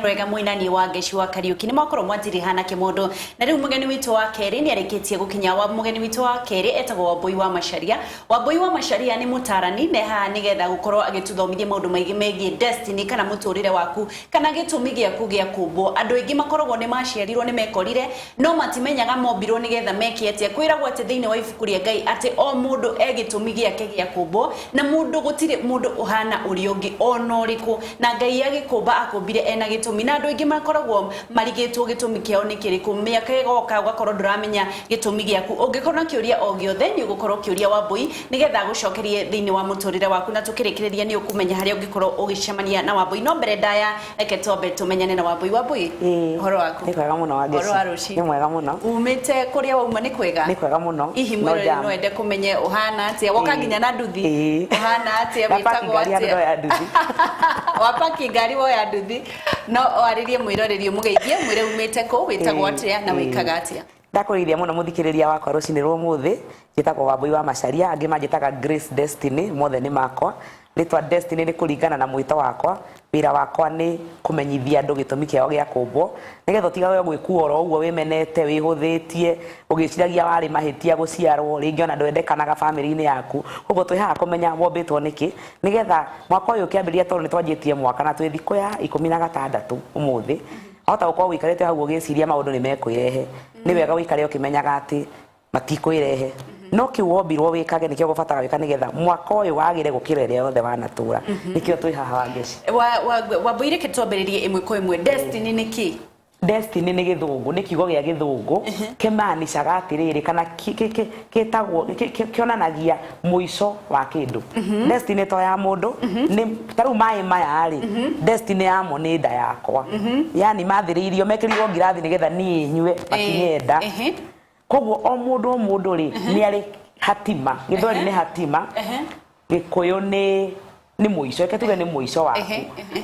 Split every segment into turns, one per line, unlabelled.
Wega mwinani wa Ngeci wa Kariuki nĩ mwakorwo mwanjirĩha na kĩmondo. Na rĩu mũgeni witũ wa kerĩ nĩ arĩkĩtie gũkinya. Wa mũgeni witũ wa kerĩ etagwo Wambui wa Macharia. Wambui wa Macharia nĩ mũtarani na haha nĩgetha gũkorwo agĩtũthomithia maũndũ maingĩ megiĩ destiny kana mũtũrĩre waku kana gĩtũmi gĩaku gĩa kũmbwo. Andũ aingĩ makoragwo nĩ maciarirwo nĩ mekorire no matimenyaga mombirwo nĩgetha meke atĩa. Kwĩragwo atĩ thĩinĩ wa ibuku rĩa Ngai atĩ o mũndũ e gĩtũmi gĩake gĩa kũmbwo na mũndũ gũtirĩ mũndũ ũhana ũrĩa ũngĩ ona ũrĩkũ, na Ngai agĩkũmba akũmbire ena gĩtũmi, na andũ aingĩ makoragwo marigĩtwo gĩtũmi kĩao nĩ kĩrĩkũ. Mĩaka ĩgoka ũgakorwo ndũramenya gĩtũmi gĩaku. Ũngĩkorwo na kĩũria o gĩothe nĩ ũgũkorwo ũkĩũria Wambui nĩgetha agũcokerie thĩinĩ wa mũtũrĩre waku, na tũkĩrĩkĩrĩria nĩ ũkũmenya harĩa ũngĩkorwo ũgĩcemania na Wambui. No mbere ndaya reke twambe tũmenyane na Wambui. Wambui,
Ĩĩ,
ũhoro waku?
Nĩ kwega mũno Wangeci.
Ũhoro wa rũcinĩ?
Nĩ mwega mũno.
Umĩte kũrĩa wauma nĩ kwega?
Nĩ kwega mũno.
Hihi
No
mwĩroreri
jam.
no ende kũmenye ũhana atĩa? Woka
Ĩĩ.
nginya na nduthi?
Ĩĩ.
Ũhana atĩa?
Ndapaki
Wĩtagwo
ngari handũ
atĩa?
ndoya nduthi.
Wapaki ngari woya nduthi. No warĩrie mwĩroreri ũmũgeithie, mwĩre umĩte kũ, wĩtagwo
Ĩĩ,
atĩa na
ĩĩ.
wĩkaga atĩa?
Ndakũgeithia mũno mũthikĩrĩria wakwa rũcinĩ rwa ũmũthĩ. Njĩtagwo Wambui wa Macharia, angĩ manjĩtaga Grace Destiny, mothe nĩ makwa. Rĩtwa Destiny nĩ kũringana na mwĩto wakwa. Wĩra wakwa nĩ kũmenyithia andũ gĩtũmi kĩao gĩa kũmbwo, nĩgetha ũtigage gwĩkua oro ũguo wĩmenete, wĩhũthĩtie, ũgĩciragia warĩ mahĩtia gũciarwo, rĩngĩ ona ndwendekanaga bamĩrĩ-inĩ yaku. Koguo twĩ haha kũmenya wombĩtwo nĩkĩ, nĩgetha mwaka ũyũ ũkĩambĩrĩria tondũ nĩ twanjĩtie mwaka na twĩ thikũ ya 16 ũmũthĩ, wahota gũkorwo ũikarĩte hau ũgĩciria maũndũ nĩ mekwĩrehe. Nĩ wega ũikare ũkĩmenyaga atĩ matikwĩrehe. No kĩu wombirwo wĩkage nĩkĩo ũgũbatara gwĩka nĩgetha mwaka ũyũ wagĩre gũkĩra ĩrĩa yothe wanatũra. Nĩkĩo twĩ haha Wangeci.
Wambui, reke twambĩrĩrie ĩmwe kwa ĩmwe. Destiny nĩ kĩ?
Destiny nĩ gĩthũngũ, nĩ kiugo gĩa gĩthũngũ kĩmanicaga atĩrĩrĩ kana kĩtagwo kĩonanagia mũico wa kĩndũ. Destiny to ya mũndũ, nĩ ta rĩu maĩ maya rĩ, destiny yamo nĩ nda yakwa. Yani mathĩrĩirio mekĩrirwo ngirathi nĩgetha niĩ nyue makinye nda. Koguo o mũndũ o mũndũ rĩ nĩ arĩ hatima, gĩthweri nĩ hatima, gĩkũyũ nĩ mũico, reke tuge nĩ mũico waku,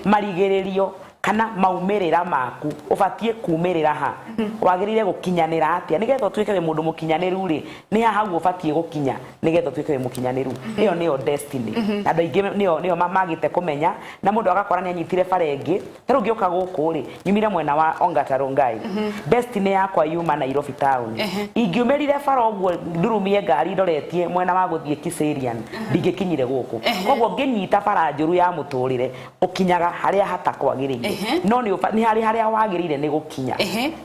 marigĩrĩrio kana maumĩrĩra maku, ũbatiĩ kumĩrĩra ha, wagĩrĩire gũkinyanĩra atĩa nĩgetha ũtuĩke wĩ mũndũ mũkinyanĩru rĩ, nĩ ha hau ũbatiĩ gũkinya nĩgetha ũtuĩke wĩ mũkinyanĩru. Ĩyo nĩyo destiny. Na andũ aingĩ nĩyo magĩte kũmenya, na mũndũ agakora nĩ anyitire bara ĩngĩ. Ta rĩu ngĩũka gũkũ rĩ, nyumire mwena wa Ongata Rongai. Destiny yakwa yuma Nairobi town. Ingiumĩrire bara ũguo ndurumie ngari ndoretie mwena wa gũthiĩ Kiserian, ndingĩkinyire gũkũ. Koguo ngĩnyita bara njũru ya mũtũrĩre, ũkinyaga harĩa hatakwagĩrĩire. No nĩ harĩ harĩa wagĩrĩire nĩ gũkinya.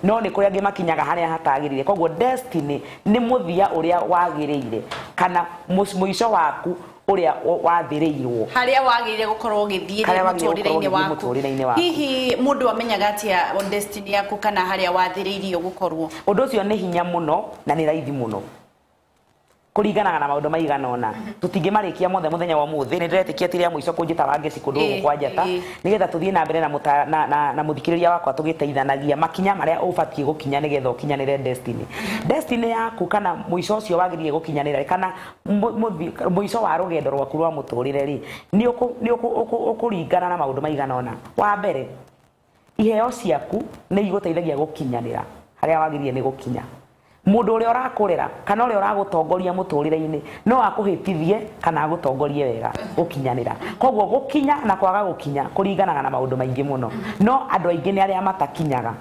No nĩ kũrĩ angĩ makinyaga harĩa hatagĩrĩire. Koguo destiny nĩ mũthia ũrĩa wagĩrĩire kana mũico waku ũrĩa wathĩrĩirwo.
Harĩa wagĩrĩire gũkorwo ũgĩthiĩ
Harĩa wagĩrĩire gũkorwo
mũtũrĩre-inĩ
ũgĩthiĩ
waku.
mũtũrĩre-inĩ waku.
Hihi mũndũ amenyaga atĩa destiny yaku kana harĩa wathĩrĩirio gũkorwo?
Ũndũ ũcio nĩ hinya mũno na nĩ raithi mũno kũringanaga na maũndũ maigana ũna. Tũtingĩmarĩkia mothe mũthenya wa ũmũthĩ. Nĩ ndĩretĩkia ti rĩa mũico kũnjĩta Wangeci kũndũ gũkũ kwa Njata, nĩgetha tũthiĩ na mbere na mũthikĩrĩria wakwa tũgĩteithanagia makinya marĩa ũbatiĩ gũkinya nĩgetha ũkinyanĩre destiny. Destiny yaku kana mũico ũcio wagĩrĩire gũkinyanĩra kana mũico wa rũgendo rwaku rwa mũtũrĩre rĩ, nĩ ũkũringana na maũndũ maigana ũna. Wa mbere, iheo ciaku nĩ igũteithagia gũkinyanĩra harĩa wagĩrĩire nĩ gũkinya. Mũndũ ũrĩa ũrakũrera kana ũrĩa ũragũtongoria mũtũrĩre-inĩ no akũhĩtithie kana agũtongorie wega gũkinyanĩra. Koguo gũkinya na kwaga gũkinya kũringanaga na maũndũ maingĩ mũno. No andũ aingĩ nĩ arĩa matakinyaga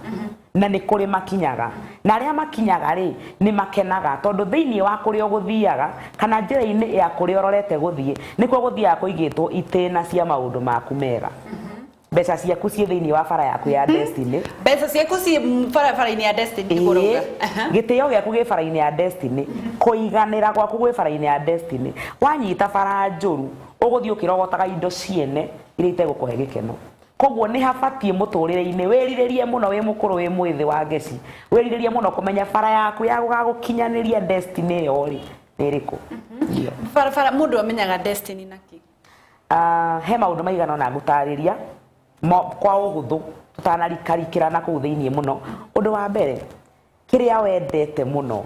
na nĩ kũrĩ makinyaga. Na arĩa makinyaga rĩ, nĩ makenaga tondũ thĩinĩ wa kũrĩa ũgũthiaga kana njĩra-inĩ ya kũrĩa ũrorete gũthiĩ, nĩkuo gũthiaga kũigĩtwo itĩna cia maũndũ maku mega. Mbeca ciaku ciĩ thĩinĩ wa bara yaku ya destiny.
Mbeca ciaku ciĩ barabara-inĩ ya destiny nĩguo ũrauga.
Gĩtĩo gĩaku gĩ bara-inĩ ya destiny. Kũiganĩra gwaku gwĩ bara-inĩ ya destiny. Wanyita bara njũru, ũgũthiĩ ũkĩrogotaga indo ciene iria itegũkũhe gĩkeno. Koguo nĩ habatiĩ mũtũrĩre-inĩ wĩrirĩrie mũno wĩ mũkũrũ wĩ mwĩthĩ wa ngeci, wĩrirĩrie mũno kũmenya bara yaku ya gũgagũkinyanĩria destiny ĩyo rĩ, nĩ ĩrĩkũ. Ndio.
Barabara mũndũ amenyaga destiny na kĩ?
He maũndũ maigana ũna ngũtarĩria kwa ũhũthũ tũtanarikarikĩra na kũu thĩinĩ mũno. Ũndũ wa mbere, kĩrĩa wendete mũno,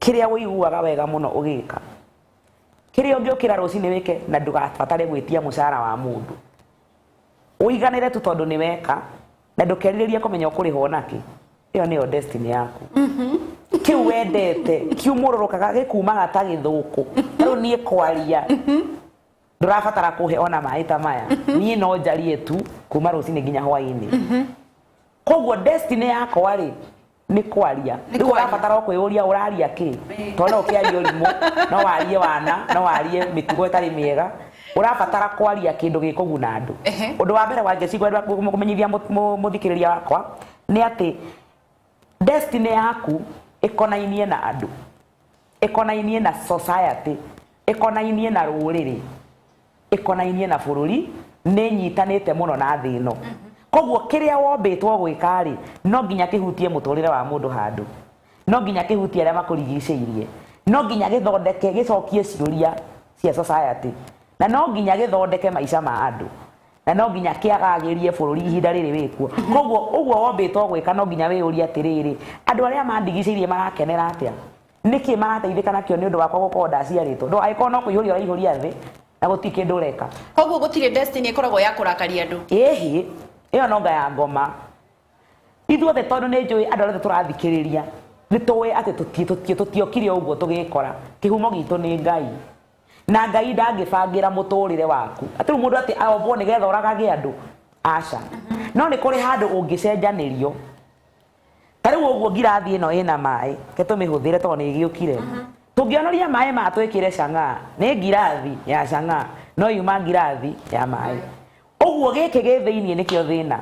kĩrĩa ũiguaga wega mũno ũgĩka, kĩrĩa ũngĩũkĩra rũcinĩ wĩke na ndũgabatare gwĩtia mũcara wa mũndũ, ũiganĩre tu tondũ nĩ weka na ndũkerirĩrie kũmenya ũkũrĩhwo nakĩ, ĩyo nĩyo destiny yaku. Kĩu wendete kiumũrũrũkaga gĩkumaga ta gĩthũkũ. Ta rĩu niĩ kwaria. Ndũrabatara kũhe ona maĩ ta maya, niĩ no njarie tu kuma rũcinĩ nginya hwainĩ. Koguo destiny yakwa rĩ, nĩ kwaria.
Nĩ
Rĩu
kwaria.
ũrabatara o kwĩyũria ũraria kĩ, tondũ no ũkĩarie ũrimũ, no warie wana, no warie mĩtugo ĩtarĩ mĩega. Ũrabatara kwaria kĩndũ gĩkũguna andũ. Ũndũ wa mbere wa Jesse ngwenda kũmenyithia mũthikĩrĩria wakwa nĩ atĩ destiny yaku ĩkonainie na andũ, ĩkonainie na society, ĩkonainie na rũrĩrĩ, ĩkonainie na bũrũri, nĩ ĩnyitanĩte mũno na thĩ ĩno. Koguo kĩrĩa wombĩtwo gwĩka rĩ, no nginya kĩhutie mũtũrĩre wa mũndũ handũ, no nginya kĩhutie arĩa makũrigicĩirie, no nginya gĩthondeke, gĩcokie ciũria cia society, na no nginya gĩthondeke maica ma andũ, na no nginya kĩagagĩrie bũrũri ihinda rĩrĩ wĩkuo. Koguo ũguo wombĩtwo gwĩka, no nginya wĩyũrie atĩrĩrĩ, andũ arĩa mandigicĩirie marakenera atĩa? Nĩkĩ marateithĩka nakĩo nĩ ũndũ wakwa gũkorwo ndaciarĩtwo? Ndũ angĩkorwo no kũihũria ũraihũria thĩ na gũtirĩ kĩndũ ũreka.
Koguo gũtirĩ destiny ĩkoragwo ya kũrakaria andũ?
Ĩhĩ, ĩyo no nga ya ngoma. Ithuothe tondũ nĩ njũĩ andũ arĩa othe tũrathikĩrĩria nĩ tũĩ atĩ tũtiokire ũguo tũgĩkora. Kĩhumo gitũ nĩ Ngai. Na Ngai ndangĩbangĩra mũtũrĩre waku. Atĩ rĩu mũndũ atĩ ombwo nĩgetha oragage andũ. Aca. No nĩ kũrĩ handũ ũngĩcenjanĩrio. Ta rĩu ũguo ngirathi ĩno ĩna maĩ, reke tũmĩhũthĩre tondũ nĩ ĩgĩũkire. Tũngĩonoria maĩ maya twĩkĩre chang'aa, nĩ ngirathi ya chang'aa, no yuma ngirathi ya maĩ. Ũguo gĩkĩ gĩ thĩiniĩ nĩkĩo thĩna,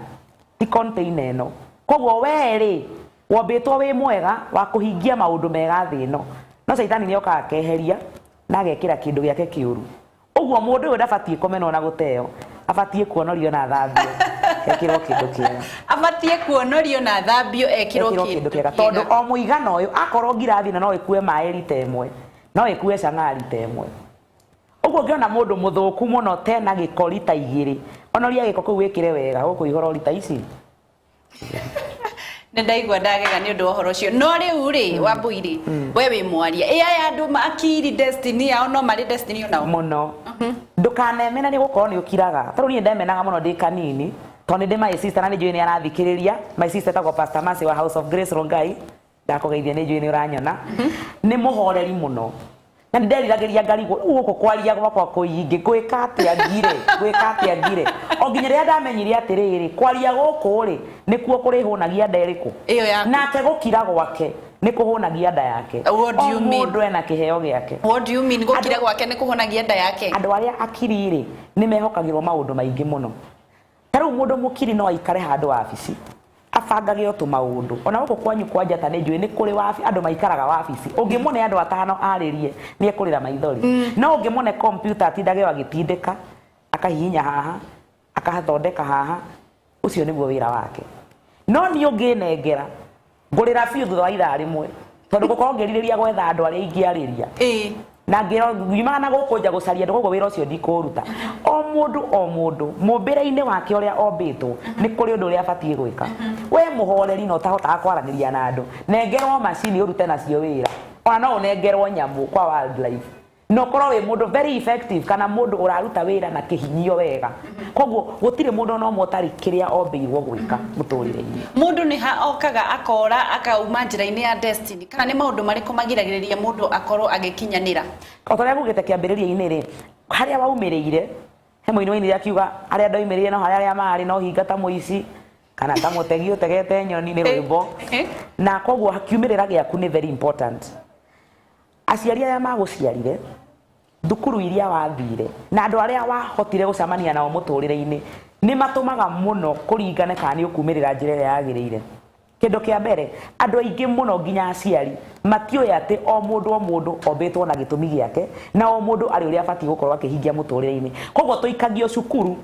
ti container ĩno. Koguo we rĩ, wombĩtwo wĩ mwega wa kũhingia maũndũ mega thĩ ĩno. No caitani nĩ okaga akeheria na agekĩra kĩndũ gĩake kĩũru. Ũguo mũndũ ũyũ ndabatiĩ kũmenwo na gũteo, abatiĩ kuonorio na athambio, ekĩrwo kĩndũ kĩega.
Abatiĩ kuonorio na athambio, ekĩrwo
ekĩrwo
kĩndũ
kĩndũ kĩega. Tondũ o mũigana ũyũ, akorwo ngirathi ĩno no ĩkue maĩ rita ĩmwe, no ĩkue chang'aa rita ĩmwe. Ũguo ũngĩona mũndũ mũthũku mũno tena gĩko rita igĩrĩ, onoria gĩko kĩu wĩkĩre wega, gũkũihũra o rita ici.
Nĩ ndaigua ndagega nĩ ũndũ wa ũhoro ũcio. No rĩu rĩ, Wambui rĩ, we wĩ mwaria, ĩ aya andũ akiri destiny yao no marĩ destiny onao?
Mũno. Ndũkanemene nĩ gũkorwo nĩ ũkiraga. Tarĩu niĩ ndemenaga mũno ndĩ kanini, tondũ nĩ ndĩ my sister na nĩ njũĩ nĩ arathikĩrĩria. My sister etagwo Pastor Mercy wa House of Grace Rongai. Ndakũgeithia, nĩ njũĩ nĩ ũranyona. Nĩ mũhoreri mũno. Na nĩ nderiragĩria ngarigwo, rĩu gũkũ kwaria gwakwa kũingĩ, ngwĩka atĩa ngire, ngwĩka atĩa ngire. O nginya rĩrĩa ndamenyire atĩrĩrĩ, kwaria gũkũ rĩ, nĩkuo kũrĩhũnagia nda ĩrĩkũ?
Ĩyo yaku.
Nake gũkira gwake nĩ kũhũnagia nda yake.
What do you
O
mean?
mũndũ ena kĩheo gĩake.
What do you mean gũkira gwake nĩ kũhonagia nda yake?
Andũ arĩa akiri rĩ, nĩ mehokagĩrwo maũndũ maingĩ mũno. Ta rĩu mũndũ mũkiri no aikare handũ wabici abangage o tũmaũndũ. Ona gũkũ kwanyu kwa Njata nĩ njũĩ nĩ kũrĩ wabi, andũ maikaraga wabici. Ũngĩmũne andũ atano arĩrie nĩ ekũrĩra maithori. No ũngĩmũne kompiuta atindage o agĩtindĩka, akahihinya haha, akahathondeka haha, ũcio nĩguo wĩra wake. No niĩ ũngĩnengera, ngũrĩra biũ thutha wa ithaa rĩmwe, tondũ ngũkorwo ngĩrirĩria gwetha andũ arĩa ingĩarĩria. Na ngĩra ngiumaga na gũkũ nja gũcaria andũ, koguo wĩra ũcio ndikũũruta. O mũndũ o mũndũ mũmbĩre-inĩ wake ũrĩa ombĩtwo nĩ kũrĩ ũndũ ũrĩa abatiĩ gwĩka. We mũhoreri na ũtahotaga kwaranĩria na andũ, nengerwo macini ũrute nacio wĩra. Ona no ũnengerwo nyamũ kwa wildlife, na ũkorwo wĩ mũndũ very effective kana mũndũ ũraruta wĩra na kĩhinyio wega. Koguo gũtirĩ mũndũ ona ũmwe ũtarĩ kĩrĩa ombĩirwo gwĩka mũtũrĩre-inĩ.
Mũndũ nĩ ha okaga akora akauma njĩra-inĩ ya destiny, kana nĩ maũndũ marĩkũ magiragĩrĩria mũndũ akorwo agĩkinyanĩra?
O ta ũrĩa ngugĩte kĩambĩrĩria-inĩ rĩ, harĩa waumĩrĩire, he mũini wainire akiuga harĩa ndoimĩrĩire no harĩa arĩa marĩ no hinga ta mũici kana ta mũtegi ũtegete nyoni, nĩ rwĩmbo. Na koguo kiumĩrĩra gĩaku nĩ very important. Aciari arĩa magũciarire, thukuru iria wathire, na andũ arĩa wahotire gũcemania nao mũtũrĩre-inĩ nĩ matũmaga mũno kũringane kana nĩ ũkumĩrĩra njĩra ĩrĩa yagĩrĩire. Kĩndũ kĩa mbere, andũ aingĩ mũno nginya aciari matiũĩ atĩ o mũndũ o mũndũ ombĩtwo na gĩtũmi gĩake, na o mũndũ arĩ ũrĩa abatiĩ gũkorwo akĩhingia mũtũrĩre-inĩ. Koguo tũikagio cukuru.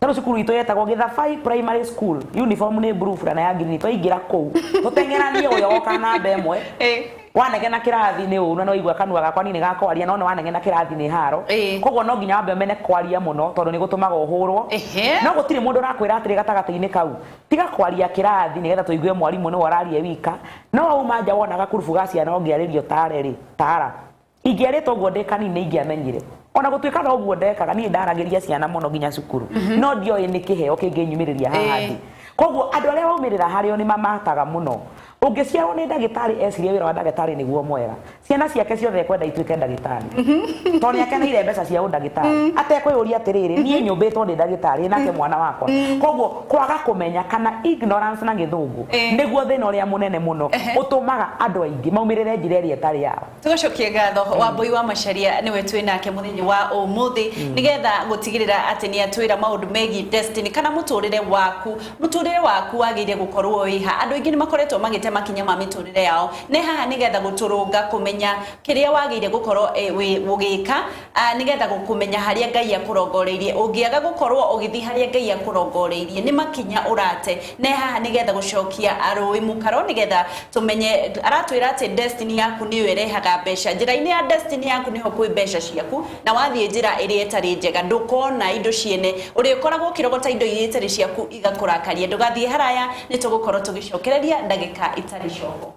Tarĩu cukuru itũ yetagwo Gĩthabai Primary School, uniform nĩ blue burana ya green. Twaingĩra kũu tũteng'eranie, ũrĩa woka namba ĩmwe. Wanegena kĩrathi nĩ ũru, na nĩ waigua kanua gakwa niĩ nĩ gakwaria, no nĩ wanegena kĩrathi nĩ haro. Koguo no nginya wambe ũmene kwaria mũno, tondũ nĩ gũtũmaga ũhũrwo. No gũtirĩ mũndũ ũrakwĩra atĩrĩ gatagatĩ-inĩ kau, tiga kwaria kĩrathi nĩgetha tũigue mwarimũ nĩwe ũraria wika. No wauma nja wona gakurubu ga ciana ũngĩarĩrio tare rĩ, tara. Ingĩarĩtwo ũguo ndĩ kanini nĩ ingĩamenyire. Ona gũtuĩka no ũguo ndekaga, niĩ ndaragĩria ciana mũno nginya cukuru. No ndioĩ nĩ kĩheo kĩngĩnyumĩrĩria haha ndĩ. Koguo andũ arĩa waumĩrĩra harĩo nĩ mamataga mũno. Ũngĩciarwo nĩ ndagĩtarĩ ecirie wĩra wa ndagĩtarĩ nĩguo mwega, ciana ciake ciothe ekwenda ituĩke ndagĩtarĩ tondũ nĩ akeneire mbeca cia ũndagĩtarĩ, atekwĩyũria atĩrĩrĩ, niĩ nyũmbĩtwo ndĩ ndagĩtarĩ nake mwana wakwa? Koguo kwaga kũmenya kana ignorance na Gĩthũngũ nĩguo thĩna ũrĩa mũnene mũno ũtũmaga andũ aingĩ maumĩrĩre njĩra ĩrĩa ĩtarĩ yao.
Tugacokie ngatho. Wambui wa Macharia niwe twĩ nake muthenya wa umuthi nigetha gutigirira ati ni atwira maundu megie destiny kana muturire waku. Muturire waku wagire gukorwo wi ha? Andu aingi ni makoretwo magite makinya ma miturire yao ne haha nigetha guturunga kumenya kiria wagire gukorwo ugika, nigetha kumenya haria Ngai akurongoreirie. Ungiaga gukorwo ugithi haria Ngai akurongoreirie, ni makinya urate. Ne haha nigetha gucokia arui mukaro, nigetha tumenye aratwira ati destiny yaku niyo irehaga mbeca. Njira-inĩ ya destiny yaku niho kwĩ mbeca ciaku, na wathiĩ njĩra ĩrĩa ĩtarĩ njega ndũkona indo ciene, ũrĩkoragwo ũkĩrogota indo iria itarĩ ciaku igakũrakaria. Ndũgathiĩ haraya, nĩ tũgũkorwo tũgĩcokereria ndagĩka itarĩ coho.